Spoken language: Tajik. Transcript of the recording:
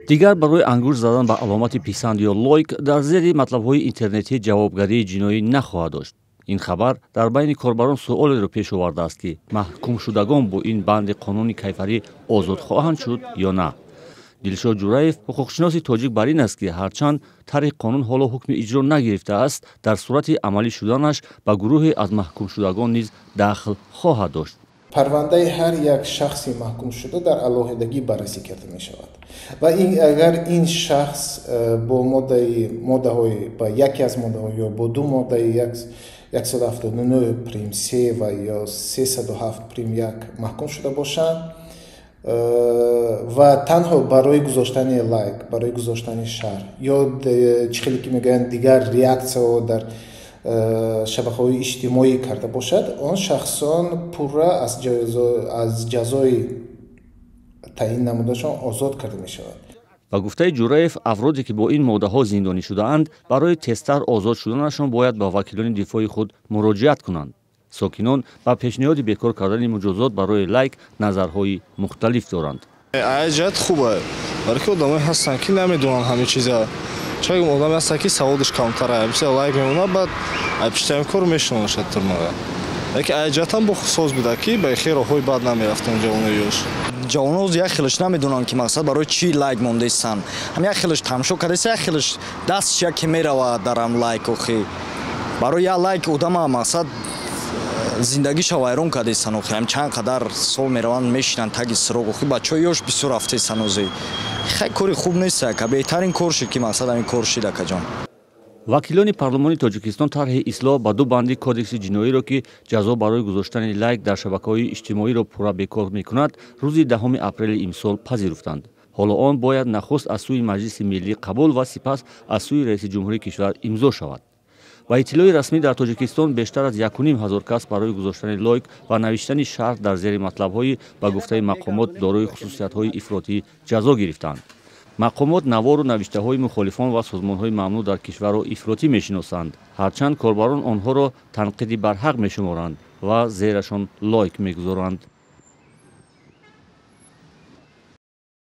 Дигар барои ангушт задан ба аломати писанд ё лойк дар зери матлабҳои интернетӣ ҷавобгарии ҷиноӣ нахоҳад дошт. Ин хабар дар байни корбарон суолеро пеш овардааст, ки маҳкумшудагон бо ин банди қонуни кайфарӣ озод хоҳанд шуд ё на. Дилшод Ҷураев, ҳуқуқшиноси тоҷик, бар ин аст, ки ҳарчанд тарҳи қонун ҳоло ҳукми иҷро нагирифтааст, дар сурати амалӣ шуданаш ба гурӯҳе аз маҳкумшудагон низ дахл хоҳад дошт. Парвандаи ҳар як шахси маҳкумшуда дар алоҳидагӣ баррасӣ карда мешавад ва агар ин шахс бо моддаҳои, ба яке аз моддаҳо ё бо ду моддаи 179 прим се ва ё 307 прим 1 маҳкум шуда бошанд ва танҳо барои гузоштани лайк, барои гузоштани шарҳ ё, чӣ хеле ки мегӯянд, дигар реаксияҳо дар шабакаҳои иҷтимоӣ карда бошад, он шахсон пурра аз ҷазои таъин намудашон озод карда мешавад. Ба гуфтаи Ҷураев, афроде ки бо ин моддаҳо зиндонӣ шудаанд, барои тезтар озод шуданашон бояд ба вакилони дифои худ муроҷиат кунанд. Сокинон ба пешниҳоди бекор кардани муҷозот барои лайк назарҳои мухталиф доранд. Ҷиҳат хуба, барои ки одамое ҳастанд, ки намедонанд ҳамин чиза. Чаро одаме ҳастанд, ки саводаш камтара, бисёр лайк мемонад, баъд пиштаи кор мешинонашад турмага. Лекин ҷиҳатам бо соз буда, ки ба хел роҳҳои бад намерафтанд ҷавонои ёш. Ҷавонон як хелаш намедонанд, ки мақсад барои чӣ лайк мондаистанд. Ҳам як хелаш тамошо кардаист, як хелаш дастш яке меравад дар ҳам лайк. Охи, барои як лайк одама мақсад зиндагиша вайрон кардаистанд. Охи, ҳам чанд қадар сол мераванд, мешинанд таги сироқ. Охи, бачаҳои ёш бисёр рафтаистанд озӣ. Хай, кори хуб нест, ака, беҳтарин кор шид, ки мақсад ҳамин кор шид, акаҷон. Вакилони парлумони Тоҷикистон тарҳи ислоҳ ба ду банди кодекси ҷиноиро, ки ҷазо барои гузоштани лайк дар шабакаҳои иҷтимоиро пурра бекор мекунад, рӯзи 10 апрели имсол пазируфтанд. Ҳоло он бояд нахуст аз сӯи Маҷлиси миллӣ қабул ва сипас аз сӯи раиси ҷумҳурии кишвар имзо шавад. Ба иттилои расмӣ, дар Тоҷикистон бештар аз 1500 кас барои гузоштани лойк ва навиштани шарҳ дар зери матлабҳои, ба гуфтаи мақомот, дорои хусусиятҳои ифротӣ ҷазо гирифтанд. Мақомот навору навиштаҳои мухолифон ва созмонҳои мамнӯъ дар кишварро ифротӣ мешиносанд, ҳарчанд корбарон онҳоро танқиди барҳақ мешуморанд ва зерашон лойк мегузоранд.